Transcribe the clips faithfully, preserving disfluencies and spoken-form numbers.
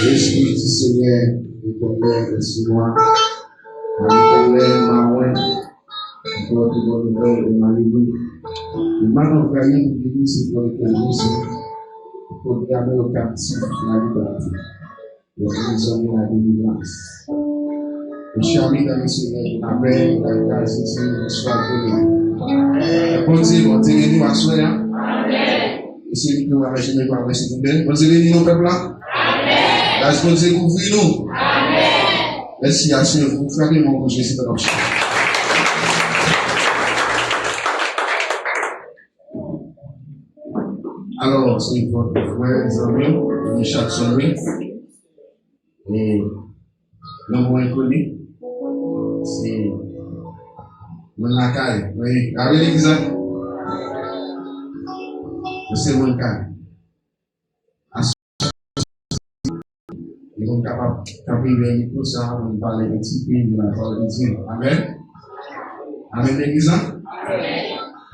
Lespri di Senyè, Letènèl, Senyè, Letènèl, Mawen, Ankò de bòn nouvèl e malere. Li pa nan kay li, li se pou Letènèl, se pou gade yo kaptif nan libète. Yo vin zanmi la delivrans. Mes chers amis dans le Seigneur, amen. Dans le cas ici, bonsoir, Bondye. Bondye, Bondye beni w aswè a. Amen. E se li ki va mèsi, men pa mèsi pou byen. Bondye beni nou, pèp la. Amen. Gras Bondye kouvri nou. Amen. Mèsi a Senyè pou frape mwen pou Jezi nan nòm. Alò, se yon frè, zanmi, Richardson, wi. E, non mwen enkoni, se moun lakay, wi. Gade legliz la. Se moun kay. Li konn kapab kanpe dèyè mikwo sa a pou n pale yon ti pe de la pawòl de Dye. Amèn. Amèn, legliz la.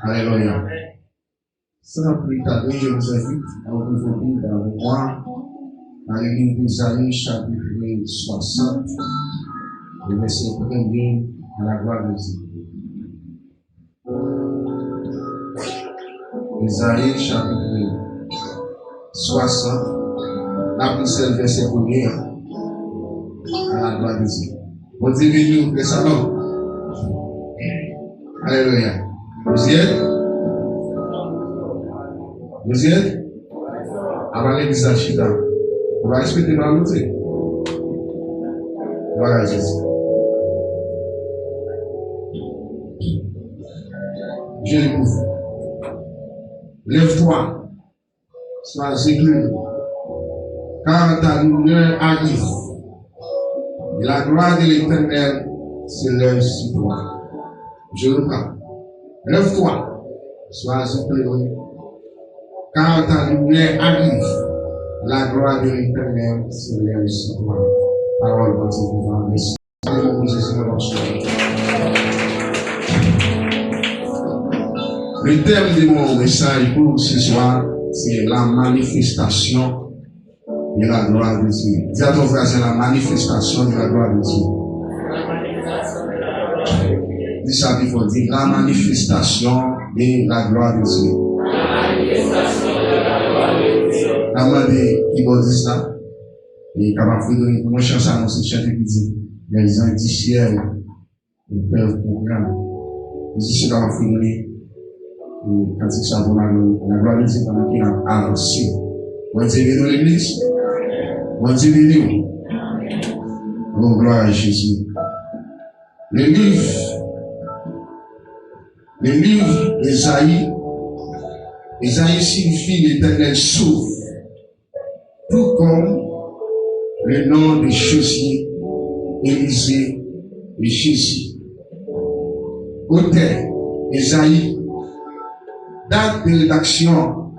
Alelouya. San pli tade, je vous invite à ouvrir vos Bibles avec moi dans le livre d'Ésaïe, chapitre soixante, le verset premier, à la gloire de Dieu. Ezayi, chapit swasant, n ap li sèl vèsè premye a. A la glwa de Dye. Bondye beni w, frè Salòm. Alelouya. Bondye. Bondye. Apa legliz la chita. Ou pa respekte pawòl Bondye. Glwa a Jezi. Je l'écoute. Lève-toi, sois éclairé, car ta lumière arrive, et la gloire de l'Éternel s'élève sur toi. Je reprends. Lève-toi, sois éclairé, car ta lumière arrive, la gloire de l'Éternel s'élève sur toi. Pawòl Bondye vivan, mèsi. Le thème de mon message pour ce soir, c'est la manifestation de la gloire de Dieu. Dis à ton voisin, la manifestation de la gloire de Dieu. Dis ça plus fort, dis, la manifestation de la gloire de Dieu. N a mande kibòdis la, e kapab fè nou yon chans anonse chante ki di, les anges du ciel peuvent prendre. Mizisyen kapab fè nou li, e, kantik sa pou la, la glwa de Dye pandan ke n ap avanse. Bondye beni w, legliz. Bondye beni w. Oh, gloire à Jésus. Le livre, le livre d'Ésaïe, Ésaïe signifie l'Éternel sauve. Tout comme le nom de Josué, Élisée et Jésus. Auteur, Ésaïe. Date de rédaction,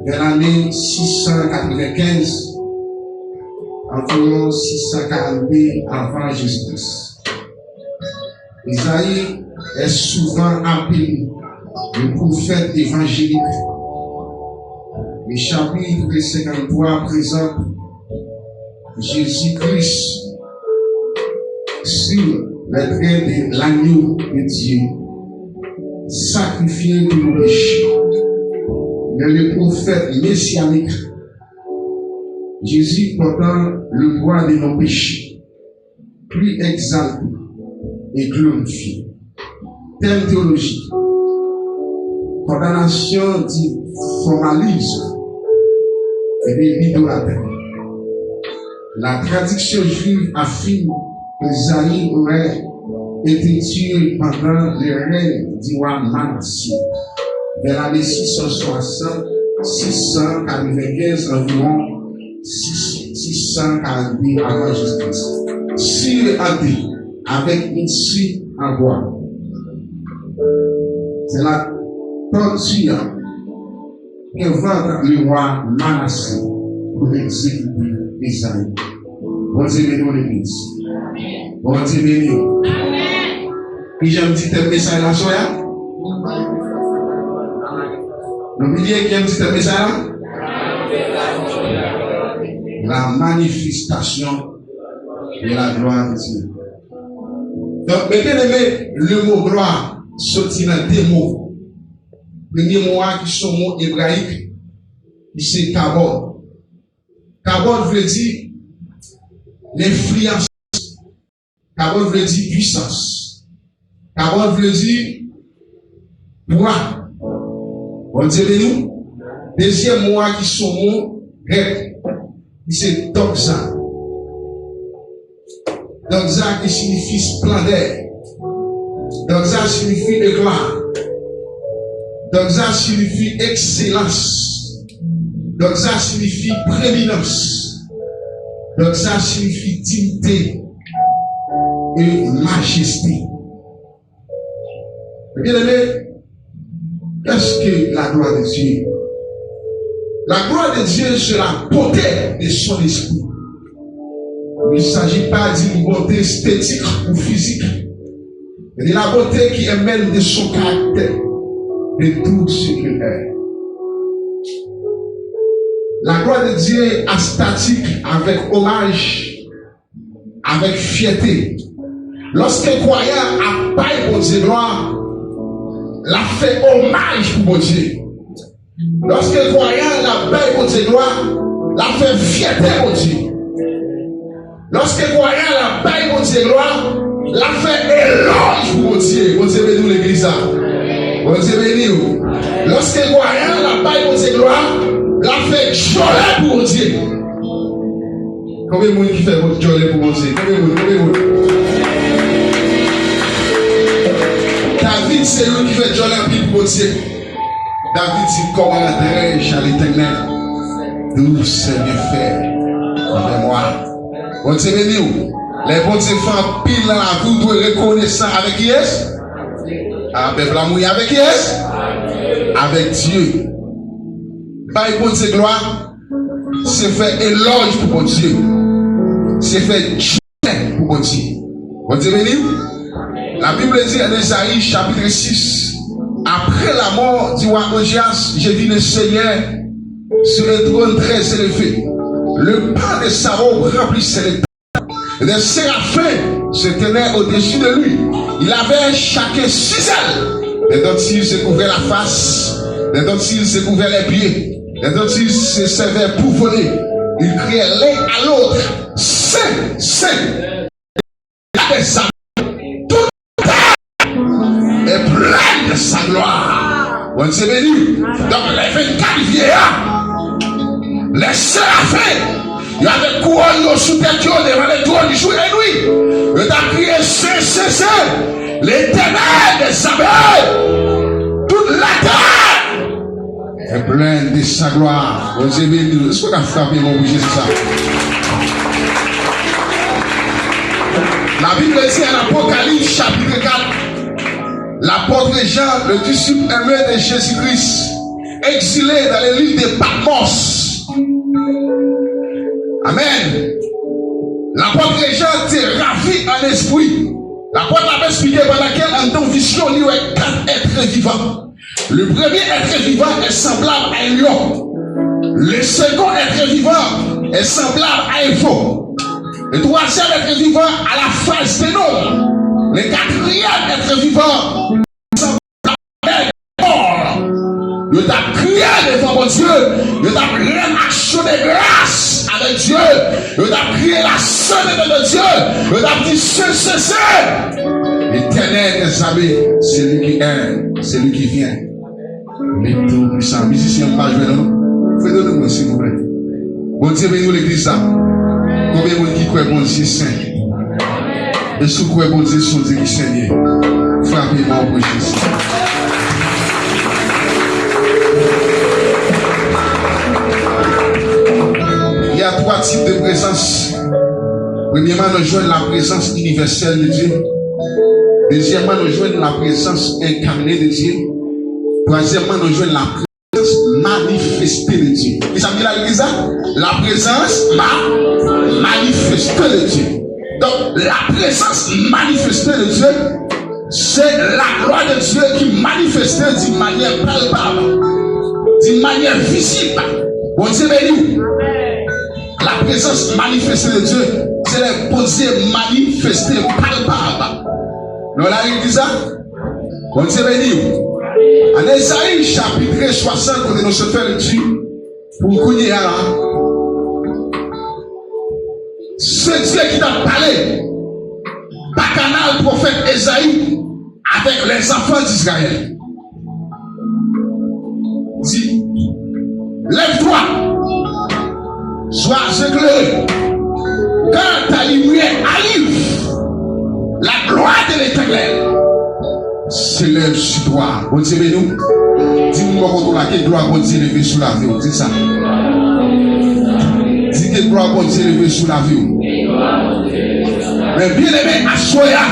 vers l'année six cent quatre-vingt-quinze, environ six cent quarante-deux avant Jésus-Christ. Isaïe est souvent appelé le prophète évangélique. Le chapitre cinquante-trois présente Jésus-Christ sur les traits de l'agneau de Dieu. sacrifié pour nos péchés. Mais le prophète messianique, Jésus portant le poids de nos péchés, plus exalté et glorifié. Thème théologique, condamnation du formalisme et de l'idolâtrie. La tradition juive affirme que Ésaïe aurait été tué pendant le règne du roi Manassé, vers l'année six cent soixante, six cent quatre-vingt-quinze environ, six, six cent quarante-deux avant Jésus-Christ. Sur un dé, avec une scie en bois. C'est la torture qu'invente le roi Manassé pour exécuter Ésaïe. Bondye beni w, legliz. Bondye beni w. Kijan m di tèm mesaj la sou a? Nou bliye kijan m di tèm mesaj la? La manifestation de la gloire de Dieu. Donk, mes bien-aimés, le mot gloire soti nan de mo. Premye mo a ki se yon mo ebrayik, ki se kabod. Kabod vle di lenfliyans. Kabod vle di pwisans. Kabod vle di pwa. Bondye beni w. Dezyèm mo a ki se yon mo grèk, ki se doxa. Doxa ki siyifi splendè. Doxa siyifi ekla. Doxa siyifi ekselans. Doxa siyifi preminans. Doxa siyifi diyite e majeste. Bien-aimé, qu'est-ce que la gloire de Dieu? La gloire de Dieu, c'est la beauté de son esprit. Il ne s'agit pas d'une beauté esthétique ou physique, mais de la beauté qui émane de son caractère, de tout ce qu'il est. La gloire de Dieu est statique avec hommage, avèk fyète. Lòske kwayan ap bay Bondye glwa, l ap fè omaj pou Bondye. Lòske kwayan l ap bay Bondye glwa, l ap fè fyète Bondye. Lòske kwayan l ap bay Bondye glwa, l ap fè elòj pou Bondye. Bondye beni w, legliz la. Bondye beni w. Lòske kwayan l ap bay Bondye glwa, l ap fè djòlè pou Bondye. Konbyen moun ki fè djòlè pou Bondye? Konbyen moun? Konbyen moun? David se youn ki fè djòlè anpil pou Bondye. David di, comment adrais-je à l'Éternel tous ses bienfaits envers moi? Bondye beni w. Lè Bondye fè anpil nan lavi w, dwe rekonesan avèk kiyès? A, pèp la, wi, avèk kiyès? Avèk Dye. Bay Bondye glwa. Se fè elòj pou Bondye. Se fè djòlè pou Bondye. Bondye beni w. La Bible dit en Esaïe chapitre six, après la mort du roi Ozias, je vis le Seigneur sur un trône très élevé. Le pan de sa robe remplissait le temple. Des séraphins se tenaient au-dessus de lui. Il avait chacun six ailes. Des dents de cire se couvraient la face, des dents de cire se couvraient les pieds, des dents de cire se servaient pour voler. Ils criaient l'un à l'autre, Saint, Saint, des armées, toute la terre est pleine de sa gloire. Bondye beni. Donk, lè vennkat vye a, lè serafen, yo avèk kouwòn yo sou tèt yo devan letwòn jou e nwi, yo t ap kriye, Sen, Sen, Sen, Letènèl dèzame, tout latè est pleine de sa gloire. Bondye beni w. Èske w ka frape men w pou Jezi sa? La Bible dit en Apocalypse chapitre quatre, l'apôtre Jean, le disciple aimé de Jésus-Christ, exilé dans l'île de Patmos. Amen. L'apôtre Jean te ravi en esprit. Lapòt la ap eksplike pandan ke anndan visyon li wè kat èt vivan. Le premier être vivant est semblable à un lion. Le second être vivant est semblable à un veau. Le troisième être vivant à la face d'un homme. Le quatrième être vivant Yo t ap kriye devan Bondye. Yo t ap rann aksyon de gras avèk Dye. Yo t ap kriye la sainteté de Dieu. Yo t ap di, Sen, sen, sen. L'Éternel des armées, c'est lui qui aime, c'est lui qui vient. Li tou pwisan. Mizisyen, m pa jwe non. Fè de nou mwen, silvouplè. Bondye beni w, legliz la. Konbyen moun ki kwè Bondye sen? E si w kwè Bondye se yon Dye ki senye, frape men w pou Jezi. Il y a trois types de présence. Premyèman, nou jwenn la présence universelle de Dieu. Dezyèmman, nou jwenn la présence incarnée de Dieu. Twazyèmman, nou jwenn la présence manifestée de Dieu. Kisa m di la, legliz la? La présence ma-, manifestée de Dieu. Donc, la présence manifestée de Dieu, c'est la gloire de Dieu qui manifeste d'une manière palpable, d'une manière visible. Bondye beni w. La présence manifestée de Dieu, c'est le Bondye manifesté, palpable. Nou la, legliz la? Bondye beni w. Ann Ezayi chapit swasant, kote nou sot fè lekti pou kounye a la. Se Dye ki t ap pale pa kanal pwofèt Ezayi avèk lèzanfan d Izrayèl. Di, lève-toi, sois éclairé, car ta lumière arrive, la gloire de l'Éternel s'élève sur toi. Bondye beni w. Di moun bò kote w la, ke glwa Bondye leve sou lavi w. Di sa. Di ke glwa Bondye leve sou lavi w. Men byeneme, aswè a,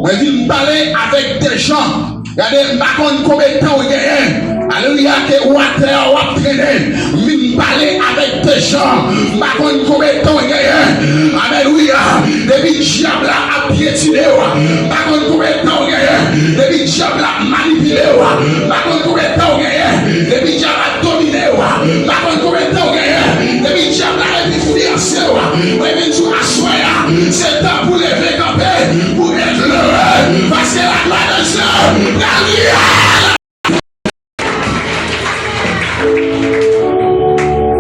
mwen vin pale avèk de jan. Gade, m pa konn konbyen tan w genyen. Alelouya, ke w atè a w ap trennen. M vin pale avèk de jan. M pa konn konbyen tan w genyen. Alelouya. Depi dyab la ap pyetine w, m pa konn konbyen tan w genyen. Depi dyab la ap manipile w, m pa konn konbyen tan w genyen. Depi dyab la ap domine w, m pa konn konbyen tan w genyen. Depi dyab la epi fiyanse w, mwen vin di w aswè a, se tan pou leve kanpe, pou eklere, paske laglwa de Dye pral briye.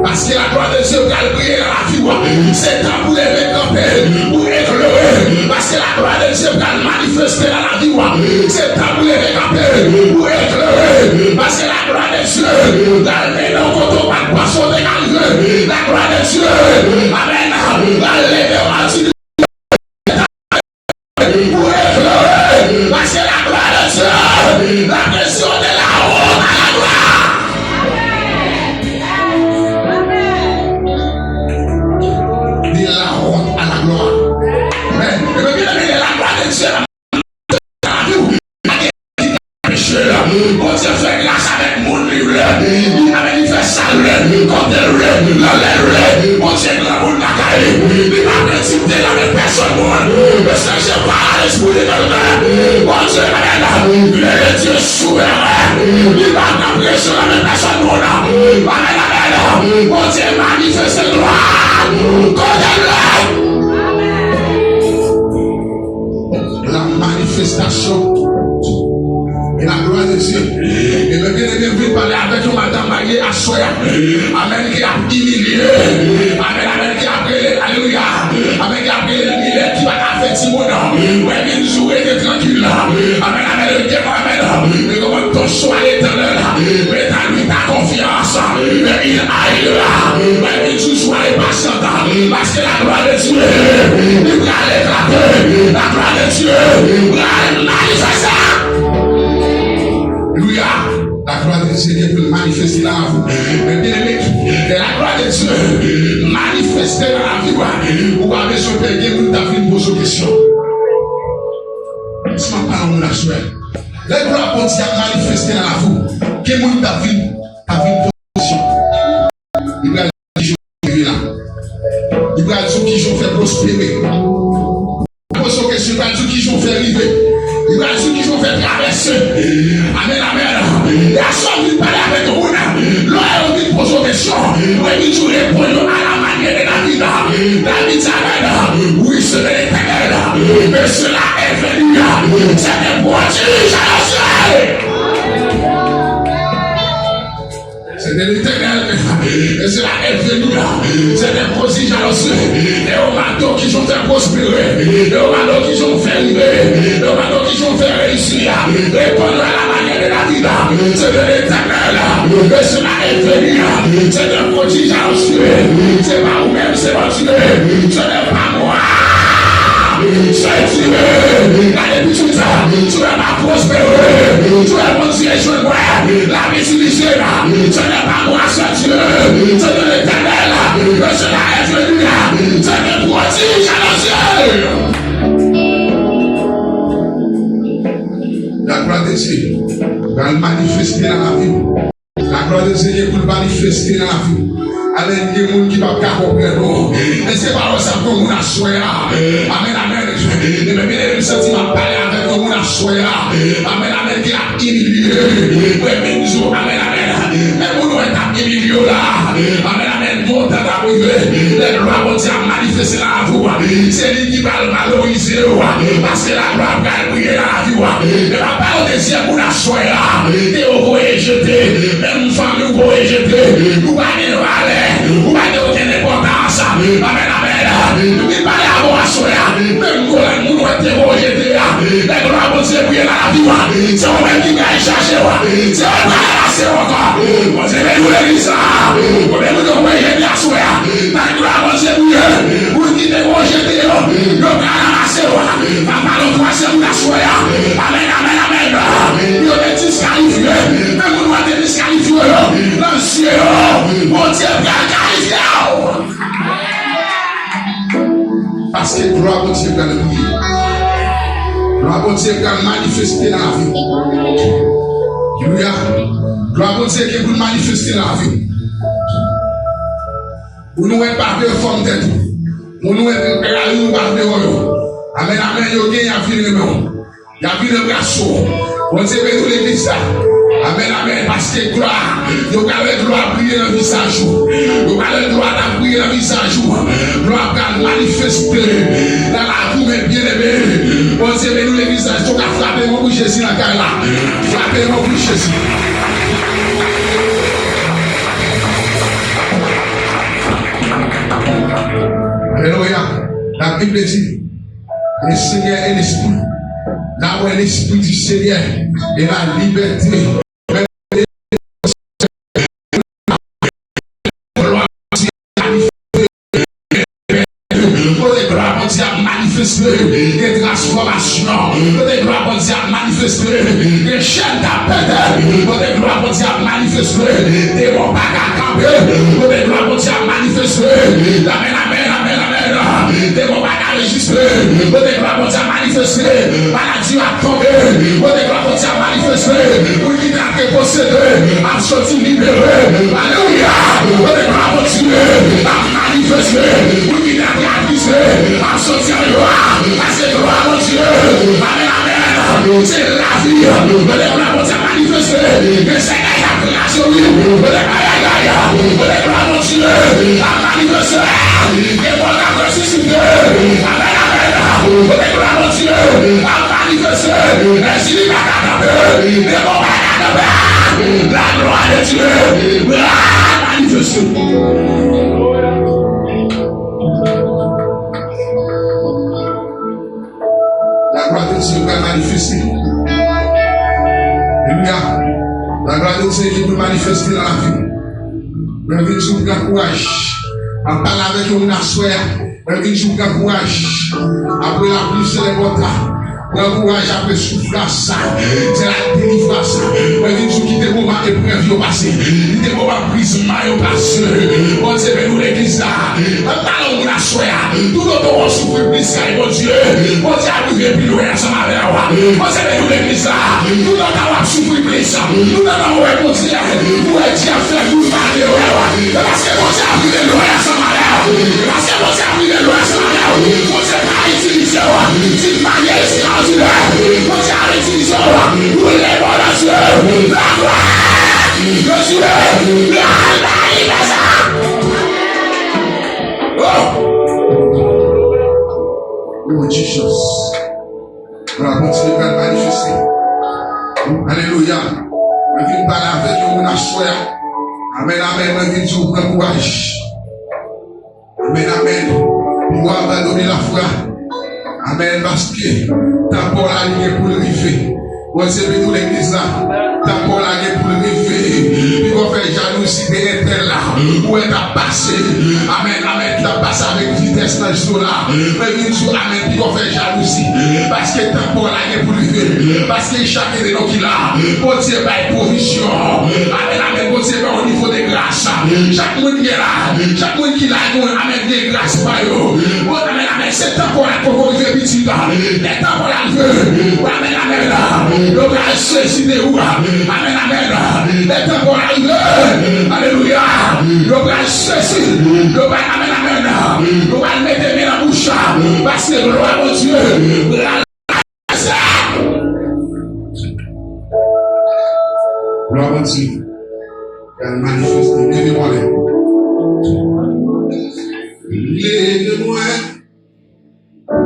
Paske laglwa de Dye pral briye nan lavi w. Se tan pou leve kanpe, pou eklere. Paske laglwa de Dye pral manifeste nan lavi w. Se tan pou leve kanpe, pou eklere. Paske laglwa de Dye pral mennen w kote w pa t panse w te ka rive. Laglwa de Dye, amèn, pral leve w anti pou eklere, paske laglwa de Dye, la presyon de la honte à la gloire. De la honte à la gloire. Amen. Ebyen, byeneme, laglwa de Dye la peche. Bondye fè gras avèk moun li vle. Li, amèn, li fè sa l vle, kote l vle, lè l vle. Bondye granmoun lakay li. Li pa pran dikte nan men pèsonn moun. Mesye pa lespri li nan men. Bondye, amèn, le Dieu souverain. Li pa pran presyon nan men pèsonn moun. Amèn, amèn. Bondye manifeste glwa kote l vle. La manifestation de la gloire de Dieu. Ebyen, byeneme, m vin pale avèk yon madanm marye aswè a. Amèn, ki ap imilye. Amèn, amèn, ki ap rele, alelouya. Amèn, ki ap rele Milèt ki pa ka fè timoun. Mwen vin di w rete trankil. Amèn, amèn, rete, amèn. Mwen kòmanse ton swa letanèl. Mwen ta lui ta konfyans. Mwen vin ayi la. Mwen vin di w swa enpasyant. Paske laglwa de Dye, li pral eklate. Laglwa de Dye pral manifeste. Alelouya. Laglwa de Dye gen pou l manifeste nan lavi w. Men byeneme, lè laglwa de Dye manifeste nan lavi w, ou pa bezwen pè, gen moun t ap vin poze w kesyon. Si m ap pale moun aswè, lè glwa Bondye ap manifeste nan lavi w, gen moun t ap vin, t ap vin poze w kesyon. Li pral di w kijan w rive la. Li pral di w kijan w fè pwospere. Poze w kesyon, li pral di w kijan w fè rive. Li pral di w kijan w fè travèse. Amèn, amèn. Yè swa m vin pale avèk yon moun. Lè yo vin poze w kesyon, mwen vin di w reponn yo à la manière de David. David di, amèn. Oui, c'est de l'Éternel. Mais cela est venu. C'est un prodige à nos yeux. C'est l'Éternel, c'est la F V I A, c'est des prodiges annoncés, et au marteau qu'ils ont fait prospérer, et au marteau qu'ils ont fait river, et au marteau qu'ils ont fait réussir, répondre à la manière de David, c'est de l'Éternel, et c'est la F V I A, c'est des prodiges annoncés, c'est pas vous-même, c'est votre Dieu, ce n'est pas moi. Sèl Dye, gade pitit sa, Dye pa pwospere, Dye Bondye jwenn mwen, l ap itilize l, ce n'est pas moi, sèl Dye, c'est de l'Éternel, que cela est venu, c'est des prodiges annoncés. La gloire de Dieu va manifester dans la vie. Laglwa de Dye gen pou l manifeste nan lavi w. Amèn. Gen moun ki p ap ka konprann ou. Men se pawòl sa pou yon moun aswè a. Amèn, amèn. Ebyen, byeneme, m santi m ap pale avèk yon moun aswè a. Amèn, amèn. Ki ap imilye. Mwen menm di w, amèn, amèn. Men moun wè k ap imilye w la. Amèn, amèn. Gen yon tan k ap rive. Lè glwa Bondye ap manifeste nan lavi w, se li ki pral valorize w. Paske laglwa pral briye nan lavi w. E papa yo te di moun aswè a, ke yo voye jete. Menm fanmi w voye jete. Ou pa gen valè. Ou pa gen okenn enpòtans. Amèn, amèn. Depi pale avè w aswè a, menm kolèg moun ou te voye jete a, lè glwa Bondye briye nan lavi w, se ou menm ki pral chache w. Se ou pral ranmase w ankò. Bondye beni w legliz la. Konbyen moun yo voye jete aswè a? Lè glwa Bondye briye, moun ki te voye jete yo, yo pral ranmase w. Papa, nou twazye moun aswè a. Amèn, amèn, amèn. Yo te diskalifye. Men moun ou te diskalifye yo, nan zye yo, Bondye pral kalifye w. Paske glwa Bondye pral briye. Glwa Bondye pral manifeste nan lavi w. Alelouya. Glwa Bondye gen pou l manifeste nan lavi w. Moun ou wè pa vle fòm tèt ou. Moun ou wè rayi ou pa vle wè yo. Amèn, amèn. Yo gen y ap vin renmen w. Y ap vin anbrase w. Bondye beni w legliz la. Amèn, amèn. Paske glwa, yo pral wè glwa briye nan vizaj ou. Yo pral wè glwa ta briye nan vizaj ou. Glwa pral manifeste nan lavi w, men byeneme. Bondye beni w legliz la. Si w ka frape yon pou Jezi nan kay la. Frape yon pou Jezi. Alelouya. Labib di, le Seigneur est l'esprit. Là où est l'esprit du Seigneur, il y a la liberté. Kote glwa Bondye ap manifeste, gen transfòmasyon. Kote glwa Bondye ap manifeste, gen chèn k ap pete. Kote glwa Bondye ap manifeste, demon pa ka kanpe. Kote glwa Bondye ap manifeste, amèn, amèn, amèn, amèn. Demon pa ka reziste. Kote glwa Bondye ap manifeste, maladi ap tonbe. Kote glwa Bondye ap manifeste, moun ki te ap posede ap soti libere. Alelouya. Kote glwa Bondye ap manifeste, moun ki te ap atrise ap soti an lwa. Paske glwa Bondye, amèn, amèn, se lavi. Kote glwa Bondye ap manifeste, gen sèkèy k ap kraze, wi. Kote, ayayay, kote glwa Bondye ap manifeste, gen mò k ap resisite. Amèn, amèn. Kote glwa Bondye ap manifeste, ensi li pa ka kanpe, demon pa ka kanpe. La gloire de Dieu va manifester. La gloire de Dieu va manifester. Alelouya. La gloire de Dieu ki pou manifeste nan lavi w. Mwen vin di w pran kouraj. M ap pale avèk yon moun aswè a. Mwen vin di w pran kouraj. Apre lapli, se lè bò ta. Pran kouraj apre soufrans sa. Se la delivrans sa. Mwen vin di w kite moman eprèv yo pase. Kite moman kriz mayo pase. Bondye beni w legliz la. M ap pale yon moun aswè a. Toutotan w ap soufri plis kay Bondye, Bondye ap rive pi lwen ansanm avè w. Bondye beni w legliz la. Toutotan w ap soufri plis, toutotan w wè Bondye, ou wè Dye ap fè moun pa vle wè w. E paske Bondye ap rive lwen ansanm avè w. E paske Bondye ap rive lwen ansanm avè w. Bondye pa itilize w. Di m pa gen ekstraòdinè. Bondye ap itilize w. Ou le bon Dye. La gloire de Dieu. La gloire de Dieu. Oh! Oh, Jesus. Glwa Bondye pral manifeste. Alelouya. Mwen vin pale avèk yon moun aswè a. Amèn, amèn. Mwen vin di w pran kouraj. Amèn, amèn. Pou w abandone lafwa. Amèn. Paske tan pa w la li gen pou l rive. Bondye beni w legliz la. Tan pa w la gen pou l rive. Piga w fè jalouzi de entèl la. Ou wè t ap pase. Amèn, amèn. T ap pase avèk vitès nan jou la. Mwen vin di w amèn. Piga w fè jalouzi. Paske tan pa w la gen pou l rive. Paske chak ede nou ki la. Bondye bay pwovizyon. Amèn, amèn. Bondye bay yon nivo de gras. Chak moun ki la. Chak moun ki la. Amèn. Gen gras pa yo. Bon, amèn, amèn. Se tanpòl la poko rive pitit. Lè tanpòl la rive. Amèn, amèn. Yo pral sezi de ou. Amèn, amèn. Lè tanpòl la rive. Alelouya. Yo pral sezi. Yo pral, amèn, amèn. Yo pral mete men nan bouch. Paske glwa Bondye pral Glwa Bondye. Pral manifeste. Leve mwen. Leve mwen.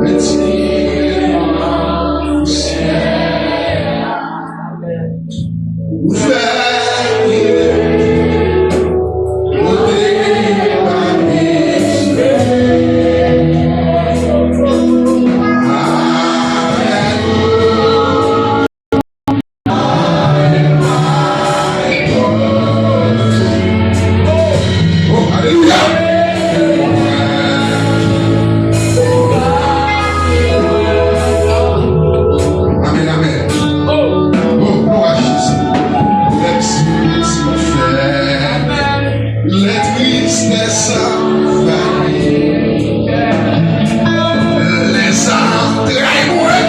Retire mwen nan pousyè. Ou fè m rive kote m pa bezwen. Avèk ou. Oh, alelouya! Amèn, amèn. Oh, glwa Jezi. Mèsi, mèsi, mon frè. Lè tristès anvayi lèzantray mwen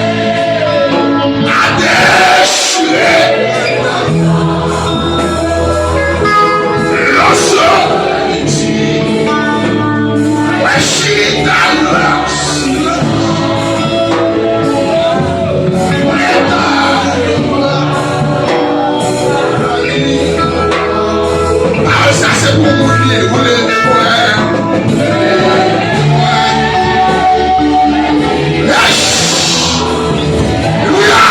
a dechire. Lòske mwen chita nan silans, mwen tande vwa. Pawòl sa se pou moun li ye, ou le, ou le, ou le. Yes! Alelouya!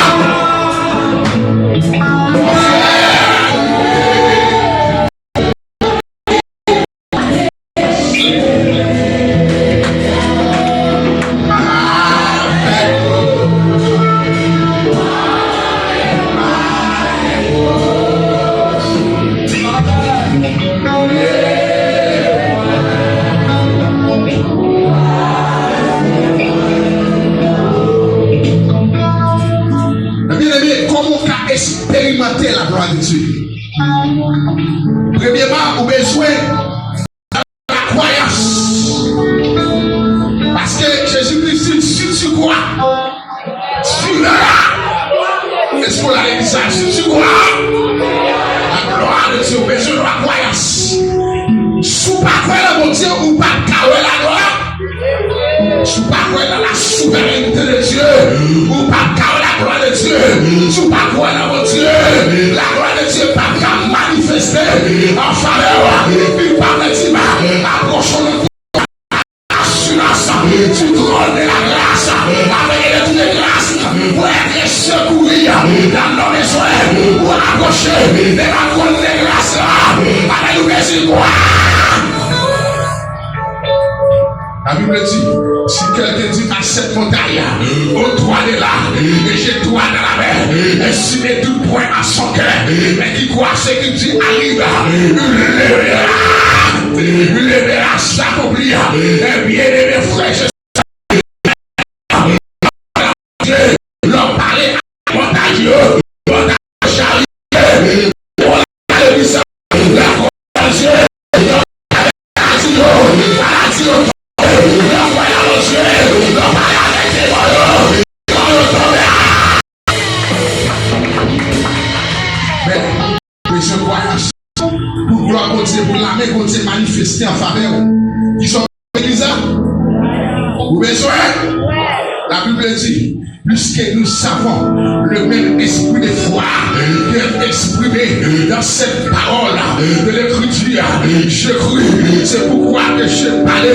Byeneme, kòman w ka eksperimante laglwa de Dye? Premyèman, ou bezwen lakwayans. Paske Jezikri di, si tu crois, tu verras. Èske w la legliz la? Si tu crois, la gloire de Dieu, ou bezwen lakwayans. Si w pa kwè nan Bondye, ou p ap ka wè laglwa. Si w pa kwè nan la souveraineté de Dieu, ou p ap ka wè laglwa de Dieu. Si w pa kwè nan Bondye, laglwa de Dieu p ap ka manifeste an favè w. Bib la di, approchons le assurance du trône de la grâce, afin que de toute grâce pour être secouru dans nos besoins, pour approcher de la trône de grâce. Amen, ou bezwen kwè. La Bible dit, si quelqu'un dit à cette montagne, ôte-toi de là, et jette-toi dans la mer, et s'il ne doute point à son cœur, mais qui croit à ce qu'il dit arrive, il le verra, il le verra s'accomplir. Bien-aimé frère, je Lè w pale ak montagne yo, montagne yo chavire. Lè w pale legliz la, lè w pale Dye, maladi yo, maladi yo tonbe. Lè w pale a Bondye, lè w pale avèk demon yo, demon yo tonbe. Men, Bezwen kwayans. Pou glwa Bondye, pou lame Bondye manifeste an favè w. Kisa w bezwen legliz la? Ou bezwen? La Bible dit, puisque nous avons le même esprit de foi qui est exprimé dans cette parole de l'Écriture, je crie, c'est pourquoi que je parle.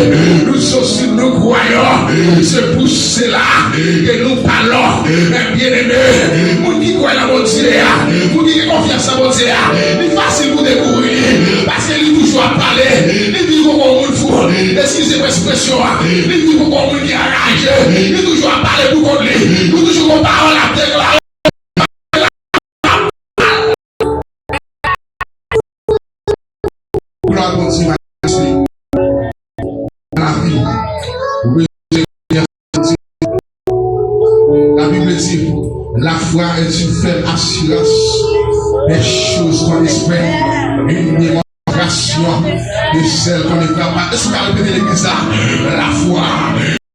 Nous aussi, nous croyons, c'est pour cela que nous parlons. Mes bien-aimés, moun ki kwè nan Bondye a, moun ki gen konfyans nan Bondye a, li fasil pou dekouvri li, paske ap pale, li di poko moun fou. Eskize pou ekspresyon an. Li di poko moun ki anraje. Li toujou ap pale pou kont li. Li toujou gon pawòl ap deklare. Glwa Bondye, majeste. Lavi. La Bible dit, la foi est une ferme assurance des choses qu'on espère, une démonstration de celles qu'on ne voit pas. Èske w ka repete legliz la? La foi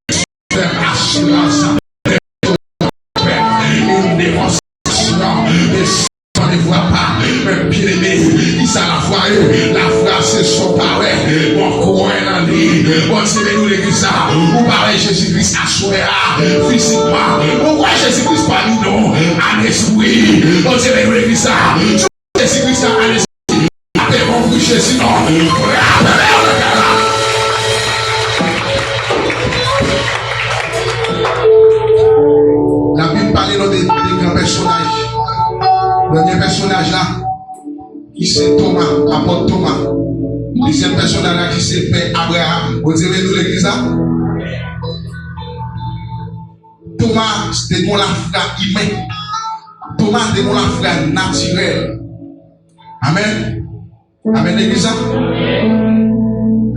est une ferme assurance des choses qu'on espère, une démonstration de celles qu'on ne voit pas. Men byeneme, kisa lafwa ye? Lafwa se sa w pa wè, men w kwè nan li. Bondye beni w legliz la. Ou pa wè Jezi Kris aswè a fizikman. Ou kwè Jezi Kris pami nou an lespri. Bondye beni w legliz la. Jezi Kris la an lespri. Ape bon pou Jezi non. Frape men yo nan kay la. Labib pale nou de de gran pèsonaj. Premye pèsonaj la ki se Toma, apot Toma. Dezyèm pèsonaj la ki se pè Abraram. Bondye beni w legliz la. Toma te gon lafwa imen. Toma te gon lafwa natirèl. Amèn. Amèn legliz la.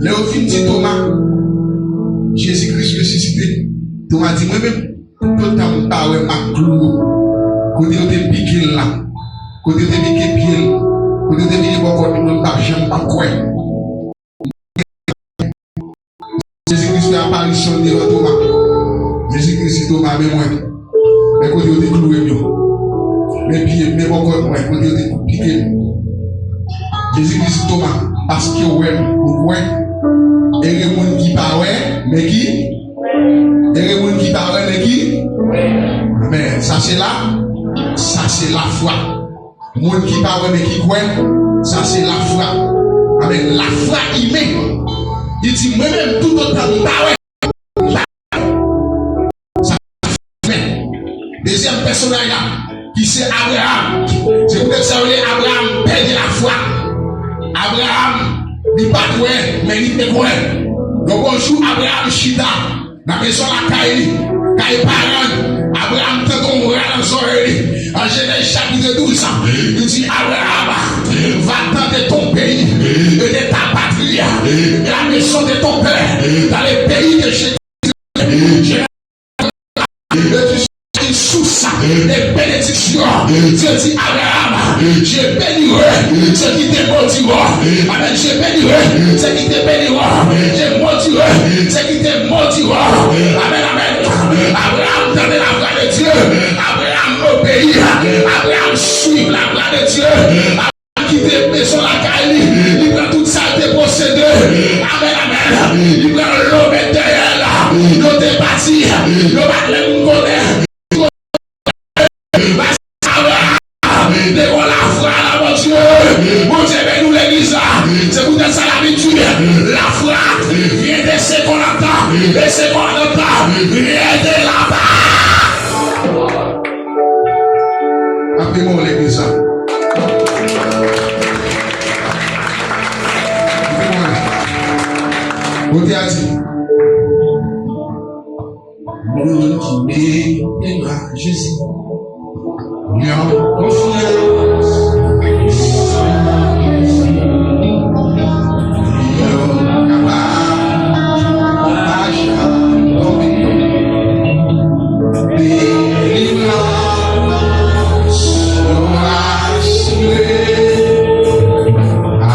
Lè yo fin di Toma, Jezi Kris resisite, Toma di, mwen menm, tout tan m pa wè mak klou yo, kote yo te pike l la, kote yo te pike pye l, kote yo te pike bò kò l, mwen m p ap janm pa kwè. Jezi Kris fè aparisyon l devan Toma. Jezi Kris di Toma, men mwen, men kote yo te kloure m yo. Men pye m, men bò kò mwen, kote yo te pike m. Jezi Kris di Toma, paske w wè m, ou kwè. Ere moun ki pa wè, men ki? Ere moun ki pa wè, men ki? Men sa se la, sa se lafwa. Moun ki pa wè men ki kwè, sa se lafwa. Amèn. Lafwa imen. Li di, mwen menm, toutotan m pa wè, m pa kwè. Sa imen. Dezyèm pèsonaj la, ki se Abraram. Se poutèt sa yo rele Abraram pè de lafwa. Abraram, li pa t wè, men li te kwè. Yon bon jou, Abraram chita. Nan mezon lakay li, kay paran l, Abraram tande yon vwa nan zòrèy li. An Jenèz chapit douz, li di, Abraram, va-t'en de ton pays et de ta patrie, et de la maison de ton père, dans le pays que je te donnerai. Et tu seras une source de bénédiction. Dieu dit, Abraham, je bénirai ceux qui te maudiront. Amen. Je bénirai ceux qui te béniront. Je maudirai ceux qui te maudiront. Amen, amen. Abraham tande lavwa de Dye. Abraham obeyi. Abraham swiv lavwa de Dye. Abraham kite mezon lakay li. Li pran tout sa l te posede. Amen, amen. Li pran lo met dèyè l. Yo te pati. Yo pa t lè moun konnen. Paske Abraham te gon lafwa nan Bondye. Bondye beni w legliz la. Se poutèt sa Labib di, lafwa vient de ce qu'on entend, et ce qu'on entend vient de là-bas. Ape bon legliz la. Ape bon. Kote a di. Moun ki mete nan Jezi. Yon konfyans. Yon kapab pa janm tonbe. Delivrans nou asire. A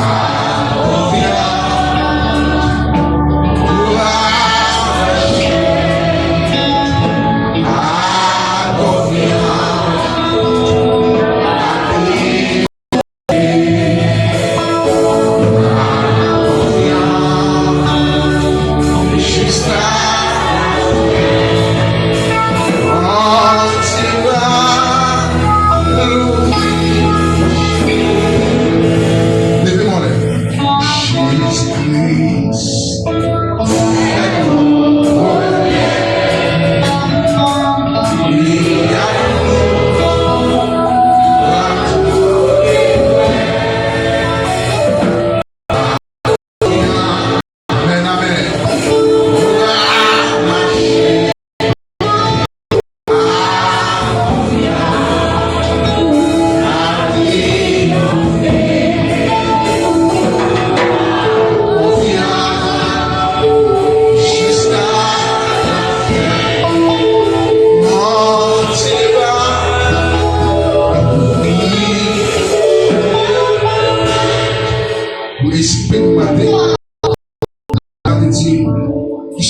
konfyans.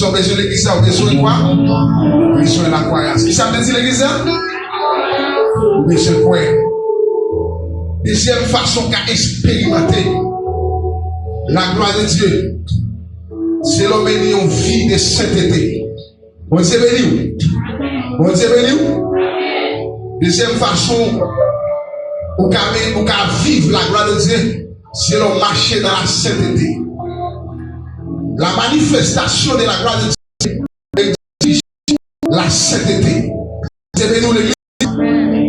Ou bezwen legliz la, ou bezwen kwa? Ou bezwen lakwayans. Kisa m te di legliz la? Ou bezwen kwè. Dezyèm fason w ka eksperimante la glwa de Dye, se lè w mennen yon vi de sentete. Bondye beni w. Bondye beni w. Dezyèm fason ou ka men, ou ka viv la glwa de Dye, se lè w mache nan la sentete. La manifestation de la gloire de Dieu exige la sainteté. Bondye beni w, legliz.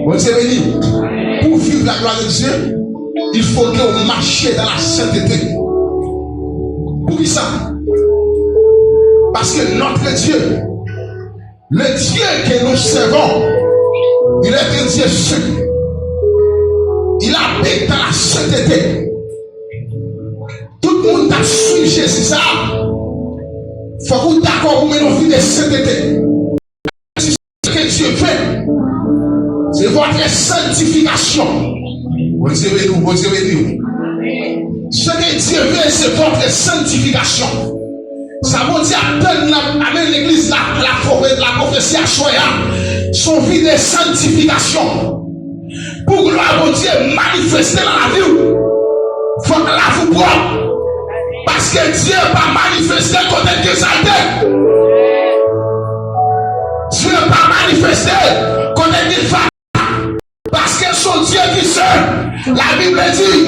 Bondye beni w. Pou viv la gloire de Dieu, il faut que w mache dans la sainteté. Poukisa? Paske notre Dieu, le Dieu que nous servons, il est un Dieu saint. Il habite dans la sainteté. Tout moun k ap swiv Jezi sa, fòk ou dakò pou mennen yon vi de sentete. Ce que Dieu veut, c'est votre sanctification. Bondye beni w, Bondye beni w. Ce que Dieu veut, c'est votre sanctification. Sa Bondye ap tann nan, amèn, legliz la, la pwofesi aswè a, se yon vi de santifikasyon. Pou glwa Bondye manifeste nan lavi w, fòk lavi w pwòp. Paske Dye pa manifeste kote k gen salte. Dye pa manifeste kote k gen fa-, paske se yon Dye ki sen. La Bible dit,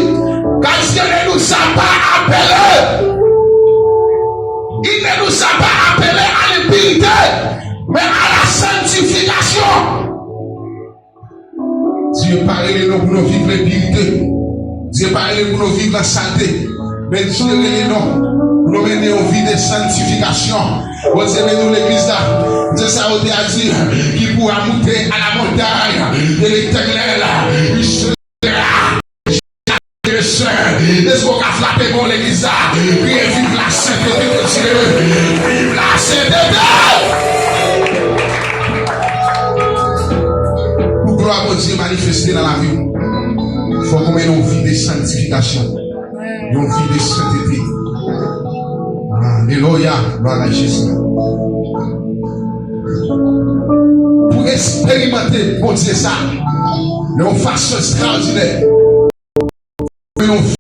car Dieu ne nous a pas appelés, il ne nous a pas appelés à l'impurité, mais à la sanctification. Dye pa rele nou pou nou viv lenpirite. Dye pa rele pou nou viv nan salte. Men Dye rele nou pou nou mennen yon vi de santifikasyon. Bondye beni w, legliz la. Dye sa yo te a di, qui pourra monter à la montagne de l'Éternel, il sera. Èske w ka frape men w legliz la? Kriye, viv la sentete de Dye. Viv la sentete. Pou glwa Bondye manifeste nan lavi w, fòk ou mennen yon vi de santifikasyon, yon vi de sentete. Alelouya, glwa a Jezi. Pou eksperimante Bondye sa, yon fason ekstraòdinè. Yon vi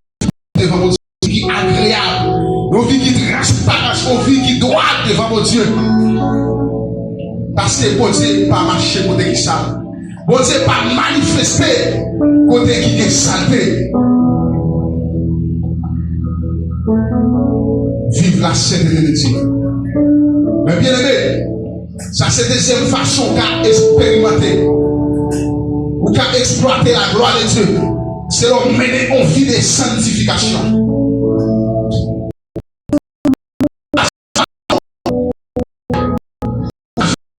devan Bondye ki agreyab, yon vi ki transparan, yon vi ki dwat devan Bondye. Paske Bondye pa mache kote ki sal. Bondye pa manifeste kote ki gen salte. Viv la sentete de Dye. Men byeneme, sa se dezyèm fason w ka eksperimante, ou ka eksplwate la glwa de Dye. Se lè w mennen yon vi de santifikasyon. La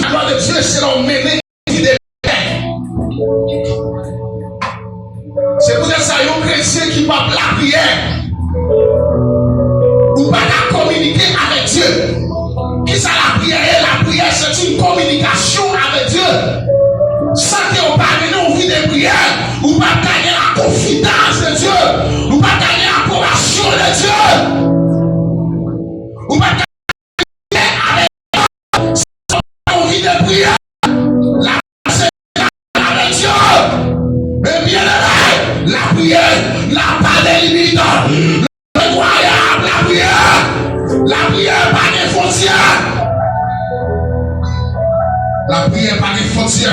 glwa de Dye, se lè w mennen yon vi de pè. Se poutèt sa, yon kretyen ki p ap lapriyè, ou pa ka kominike avèk Dye. Kisa lapriyè ye? Lapriyè, c'est une communication avec Dieu. San ke w pa mennen yon vi de priyè, ou p ap ka gen la confidence de Dieu. Ou p ap ka gen apwobasyon de Dye. Ou p ap ka yon vi de priyè. La, se avèk Dye. Men byeneme, lapriyè, la pa de limit. Lè kwayè ap lapriyè, lapriyè pa gen fwontyè. Lapriyè pa gen fwontyè.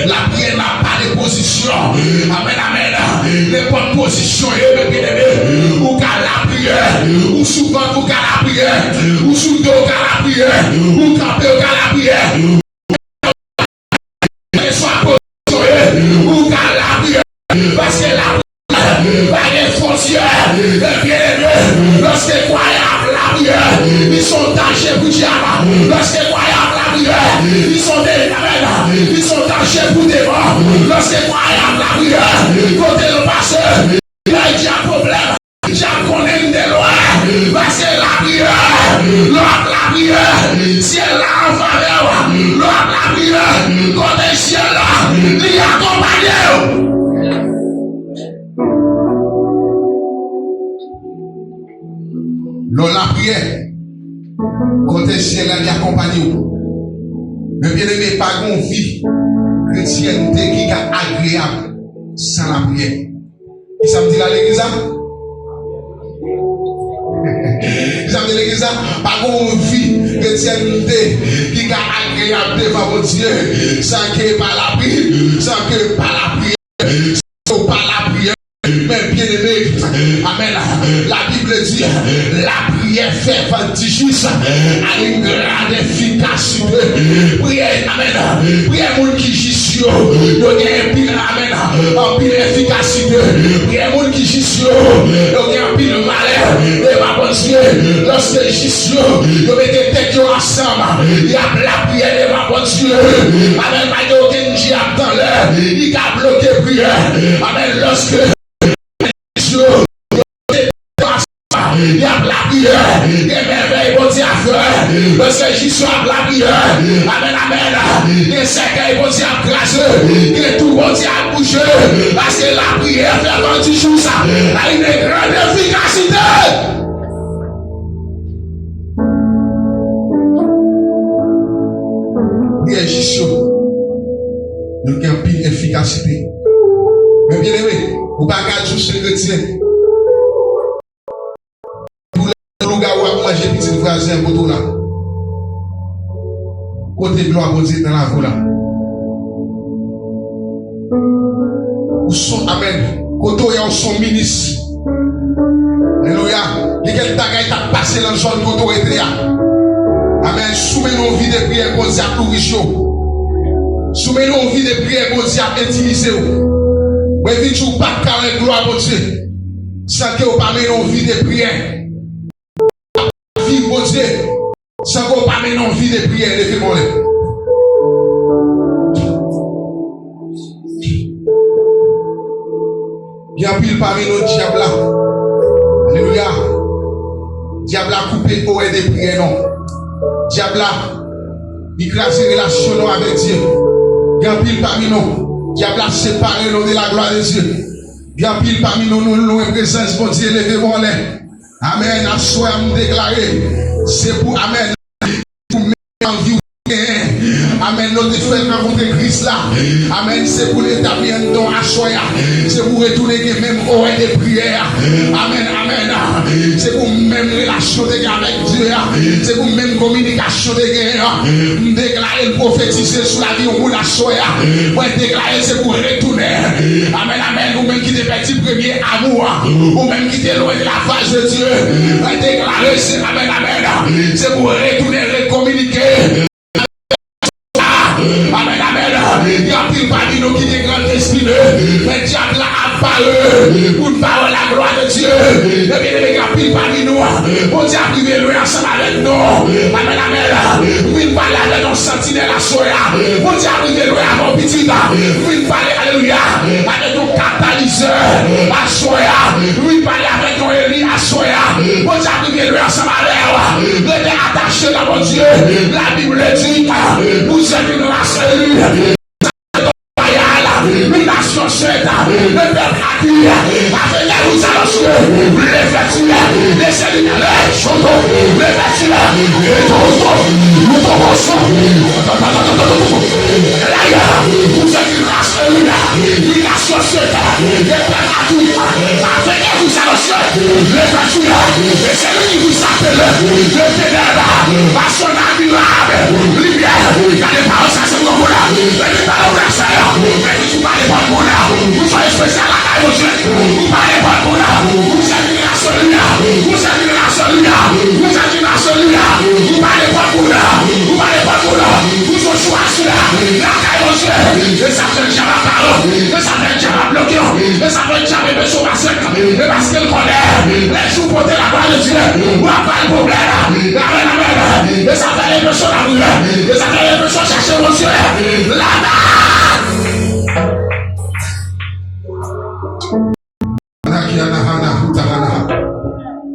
Lapriyè la pa de pozisyon. Amèn, amèn. Nenpòt pozisyon ye, men byeneme, ou ka lapriyè. Ou sou vant, ou ka lapriyè. Ou sou do, ou ka lapriyè. Ou kanpe, ou ka lapriyè. Kèlkeswa pozisyon ye, ou ka lapriyè. Paske lapriyè pa gen fwontyè. Byeneme, lòske kwayè ap lapriyè, li se yon danje pou dyab. Lòske kwayè ap lapriyè, li se yon de-, amèn, li se yon danje pou demon. Lòske kwayè ap lapriyè, kote yo pase, y a, y a pwoblèm. Dyab konnen m de lwen, paske lapriyè, lè w ap lapriyè, syèl la an favè w. Lè w ap lapriyè, kote syèl la, li akonpanye w. Lè w lapriyè, Kote syèl la li akonpanye w. Men byeneme, pa gen yon vi kretyènte ki ka agreyab san lapriyè. Kisa m di la legliz la? Kisa m di legliz la? Pa gen yon vi kretyènte ki ka agreyab devan Bondye san ke pa lapri, san ke pa lapriyè. San ke pa lapriyè. Men byeneme, amèn. Labib di, lapriyè fèvant du juste a une grande efficacité. Priyè, amèn. Priyè moun ki jis yo, yo gen anpil, amèn, anpil efikasite. Priyè moun ki jis yo, yo gen anpil valè devan Bondye. Lòske jis yo, yo mete tèt yo ansanm, y ap lapriyè devan Bondye. Amèn. Pa gen okenn dyab nan lè li ka bloke priyè. Amèn. Lòske jis yo, yo mete tèt yo ansanm, y ap lapriyè. Gen mèvèy Bondye ap fè. Lòske jis yo ap lapriyè. Amèn, amèn. Gen sèkèy Bondye ap kraze. Gen tou Bondye ap bouje. Paske lapriyè fèvant du juste a une grande efficacité. Priyè jis yo, yo gen anpil efikasite. Men byeneme, ou pa ka di w se kretyen. Pou lè lougawou ap manje pitit vwazen an kote w la. Kote glwa Bondye nan lavi w la? Ou son, amèn. Kote w ye a, ou son minis. Alelouya. Gen kèk bagay k ap pase nan zòn kote w rete a. Amèn. Si w mennen yon vi de priyè, Bondye ap louvri je w. Si w mennen yon vi de priyè, Bondye ap entimize w. Mwen vin di w, ou p ap ka wè glwa Bondye san ke w pa mennen yon vi de priyè. Viv Bondye san ke w pa mennen yon vi de priyè, leve men w anlè. Gen anpil pami nou, dyab la, alelouya, dyab la koupe orè de priyè nou. Dyab la, li kraze relasyon nou avèk Dye. Gen anpil pami nou, dyab la separe nou de la gloire de Dieu. Gen anpil pami nou, nou lwen prezans Bondye, leve men w anlè. Amèn. Aswè a, m deklare, se pou, amèn, pou menm anvi w genyen. Amèn. Nou te fè rankontre Kris la. Amèn. Se pou l etabli anndan w aswè a. Se pou w retounen gen menm orè de priyè a. Amèn, amèn. Se pou menm relasyon te gen avèk Dye a. Se pou menm kominikasyon te gen an. M deklare l pwofetize sou lavi yon moun aswè a. Mwen deklare se pou retounen. Amèn, amèn. Ou menm ki te pèdi premye amou an, ou menm ki te lwen de la fas de Dye, mwen deklare se, amèn, amèn, se pou retounen rekominike. Amèn, amèn. Gen anpil pami nou ki te grandespine, men dyab la ap pare pou n pa wè la gloire de Dieu. Ebyen, gen anpil pami nou, Bondye ap rive lwen ansanm avèk nou. Amèn, amèn. Vin pale avèk yon santinèl aswè a. Bondye ap rive lwen avè w, pitit. Vin pale, alelouya, avèk yon katalizè aswè a. Vin pale avèk yon Eli aswè a. Bondye ap rive lwen ansanm avè w. Rete atache nan Bondye. Labib di, vous êtes une race élue, Bayal, une nation sainte, le peuple acquis, avec les roues à l'osque, les vertus, les séminaires, les chonto, les vertus, les toronto, les toronto. Laya, vous êtes une race élue, une nation sainte, le peuple acquis, avec les roues à l'osque, les vertus, les séminaires, vous appelez, les ténèbres, à son admirable lumière. Gade pawòl sa, se pou nou la. Mete pawòl sa yo. Mete Ou pa nenpòt moun. Ou se espesyal lakay Bondye. Ou pa nenpòt moun. Ou se jenerasyon limyè. Ou se jenerasyon limyè. Ou se jenerasyon limyè. Ou pa nenpòt moun. Ou pa nenpòt moun. Ou se chwa sila lakay Bondye. E sa fè dyab ap pare w. E sa fè dyab ap bloke w. E sa fè dyab ap pase w pa sèk. E paske l konnen lè jou pote la gloire de Dieu, w ap bay pwoblèm. Amèn, amèn. E sa fè enpresyon la priyè. E sa fè enpresyon chache Bondye. Laba. Anakianahana, hutamana.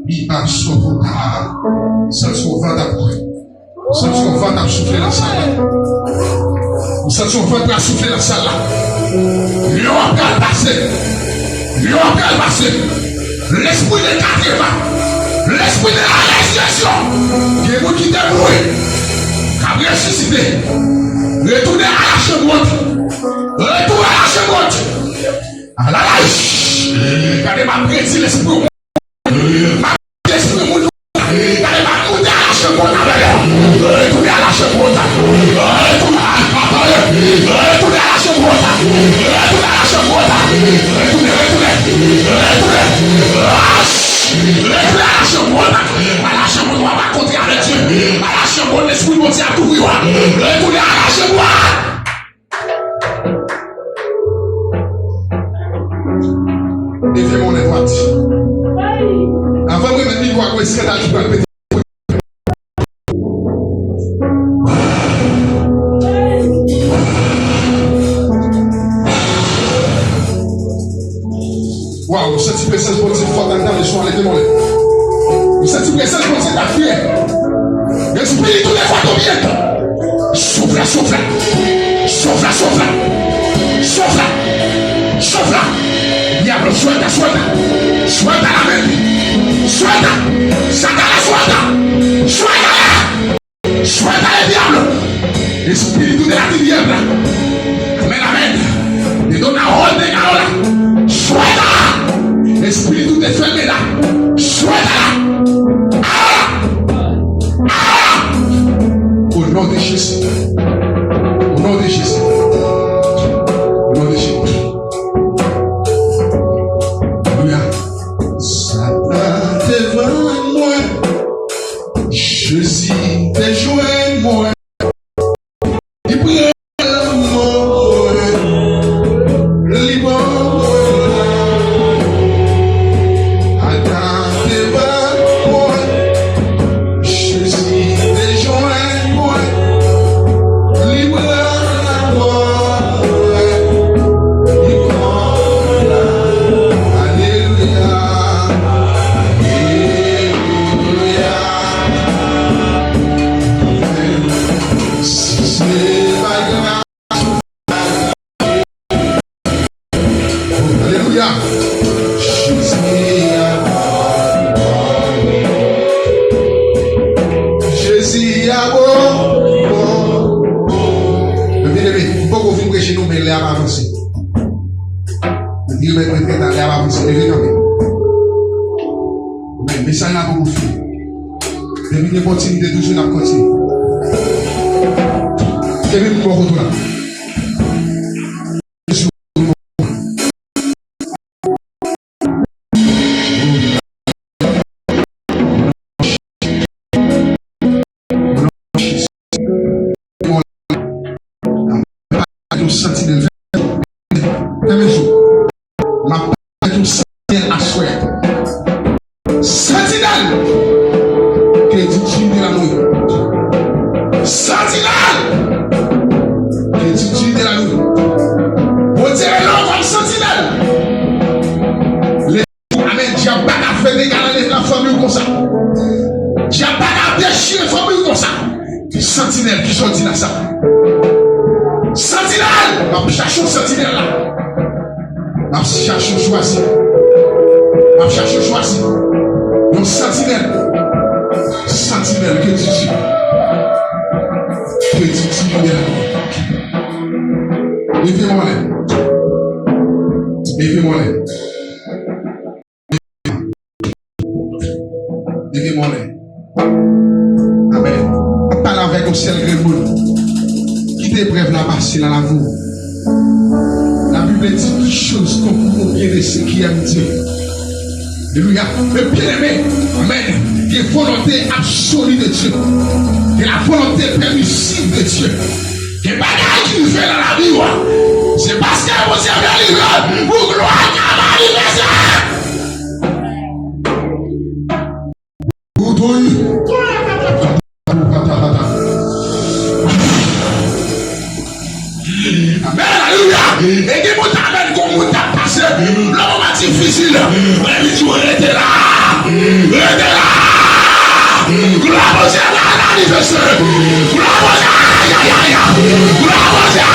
Biba sokuta. Santi yon van ap, santi yon van ap soufle nan sal la. Ou santi yon van ap soufle nan sal la. Lyon ap pral pase. Lyon ap pral pase. Lespri de katrevan. Lespri de la rezireksyon. Gen moun ki te mouri, k ap resisite. Retounen a la chanm wont. Retounen a la chanm wont. Alalay. Gade, m ap redi lespri. Lespri moun. Gade, m ap moute a la chanm wont avè yo. Retounen a la chanm wont. Retounen a la chanm wont. Retounen a la chanm wont. Retounen, retounen. Retounen. Retounen a la chanm wont. A la chanm wont, w ap rakontre avèk Dye. A la chanm wont, lespri Bondye ap kouvri w. Retounen a la chanm wont. Leve men w lè dwat. Avan m remèt mikwo a, gon eskandal ki pral pete. Waw, m santi prezans Bondye fò anndan mesye a, leve men w lè. M santi prezans Bondye ta fyè. Espiritu de cuatro vientos. Souf la, souf la. Souf la, souf la. Souf la. Souf la. Diablo, suelta, suelta. Suelta la mente. Suelta. Satanás, suelta. Suelta. Suelta el diablo. Espíritu de la tiniebla. Amén, amén. De toda orden ahora. Suelta. Espíritu de enfermedad. Suelta. Ahora. Ahora. Au nom de Jésus. Au nom de Jésus. Au nom de Jésus. Aleluya. Satan te vann mwen. Jezi te jwenn mwen. Li pran lanmò mwen. Li ban mwen. Satan te vann mwen. Jezi te jwenn mwen. Li pran lanmò mwen. Li pran lanmò. Alelouya. Alelouya. Si se pa gras. Alelouya. Jezi a bon. Jezi a bon. Bon. Mezanmi, m poko fin preche non, men lè a pa avanse. Mezanmi, lè a pa avanse. Leve kanpe. Men mesaj la poko fini. Depi gen opòtinite, toujou n ap kontinye. Depi m bò kote w la. Yon santinèl. Fèmen je w. M ap parèt yon santinèl aswè. Santinèl! Ke di Jim de la nwi. Santinèl! Ke di Jim de la nwi. Bondye rele w kòm santinèl. Amèn. Dyab pa ka fè dega nan, nan fanmi w konsa. Dyab pa ka dechire fanmi w konsa. Santinèl ki soti nan sa. Santinèl! M ap chache yon santinèl la. M ap chache yon chwazi. M ap chache yon chwazi. Yon santinèl. Santinèl, ke di Dye. Ke di Dye. Leve men w anlè. Leve men w anlè. Leve men w anlè. Amèn. M ap pale avèk yon sèl grenn moun. Kite eprèv la pase nan lavi w. Labib di, toutes choses concourent au bien de ceux qui aiment Dieu. Alelouya. Men byeneme, amèn, gen volonte absoli de Dye. Gen la volonte pèmisiv de Dye. Gen bagay ki rive nan lavi w, se paske Bondye vle rive pou glwa l ka manifeste. Amèn, alelouya. E gen moun, amèn, kon moun k ap pase nan moman difisil. Mwen di w, rete la. Rete la. Glwa Bondye va manifeste. Glwa Bondye, ay, ay, ay, ay. Glwa Bondye.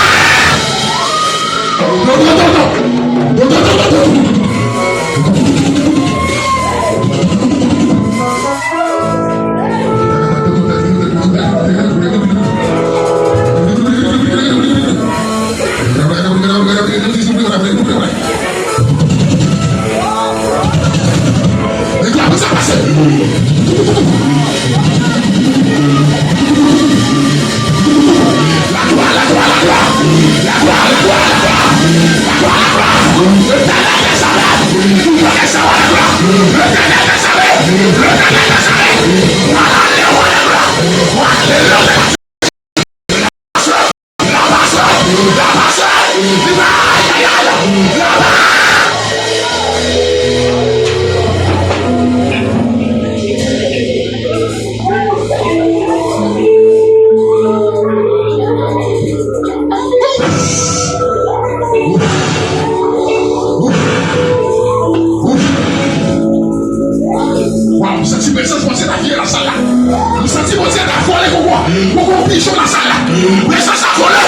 Waw, m santi prezans Bondye ta vire nan sal la. M santi Bondye ta vole koko, koko pijon nan sal la. Prezans la vole.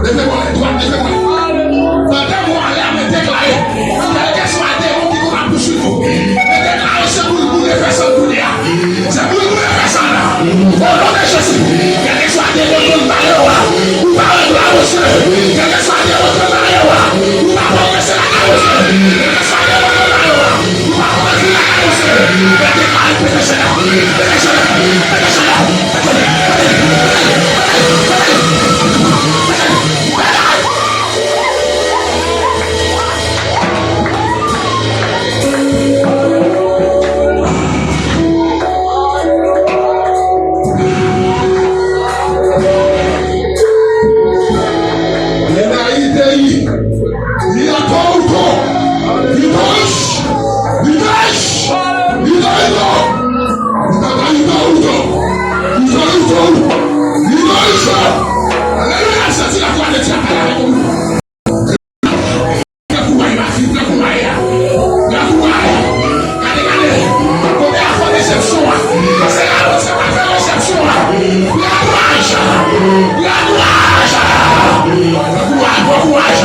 Leve mwen, leve mwen. Pandan mwen ale, mwen deklare, kèlkeswa demon ki konn ap pousuiv ou, mwen deklare se pou l boule fè sa l boule a. Se pou l boule fè sa l la. O non de Jezi, kèlkeswa demon ki konn pale w la, ou pa wè glwa Bondye. Kèlkeswa demon ki konn pale w la, ou pa pwogrese lakay Bondye. Kèlkeswa demon ki konn pale w la, ou pa pwogrese lakay Bondye. Mwen deklare pete chèn nan, pete chèn nan, pete chèn nan. Alelouya, m santi laglwa de Dye ap pale avèk ou. Pran kouraj, ma fi, pran kouraj. Pran kouraj. Gade, gade. Kote a fè resepsyon an? Se la Bondye pral fè resepsyon an. Pran kouraj. Pran kouraj. Pran kouraj, pran kouraj.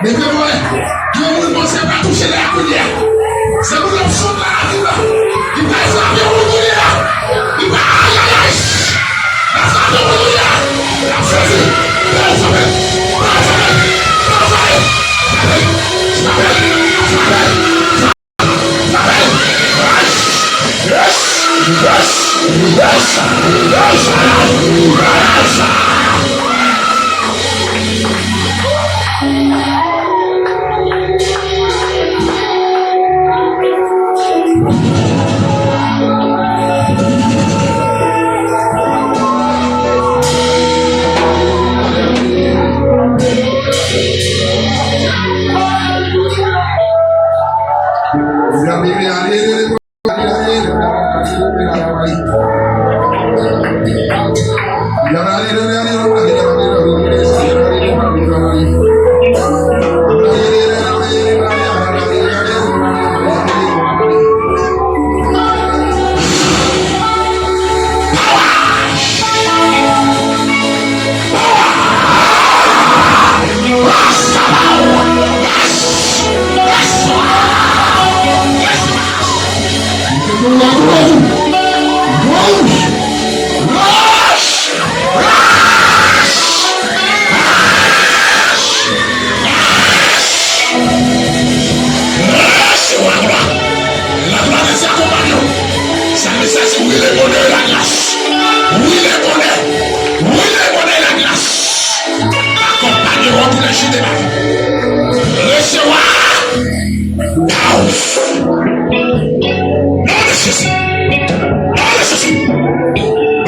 Mete mwen, yon moun Bondye pral touche la kounye a. Se moun l ap sot la, li pral frape yon moun kounye a. Li pral, ayayay! L ap frape yon moun kounye a. L ap frape. L ap frape. L ap frape. Frape. Frape. Frape. Resevwa. Out. Non de Jezi. Non de Jezi.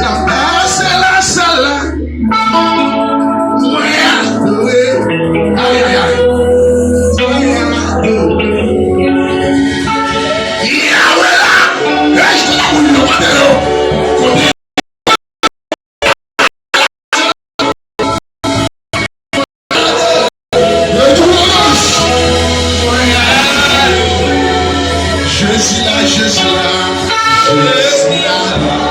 Lapè se la, se la. Mwen adore. Ay, ay, ay. Mwen adore. Yahweh la. Rejte la moun yo, mande yo. Kote Jezi la, Jezi la, Jezi la.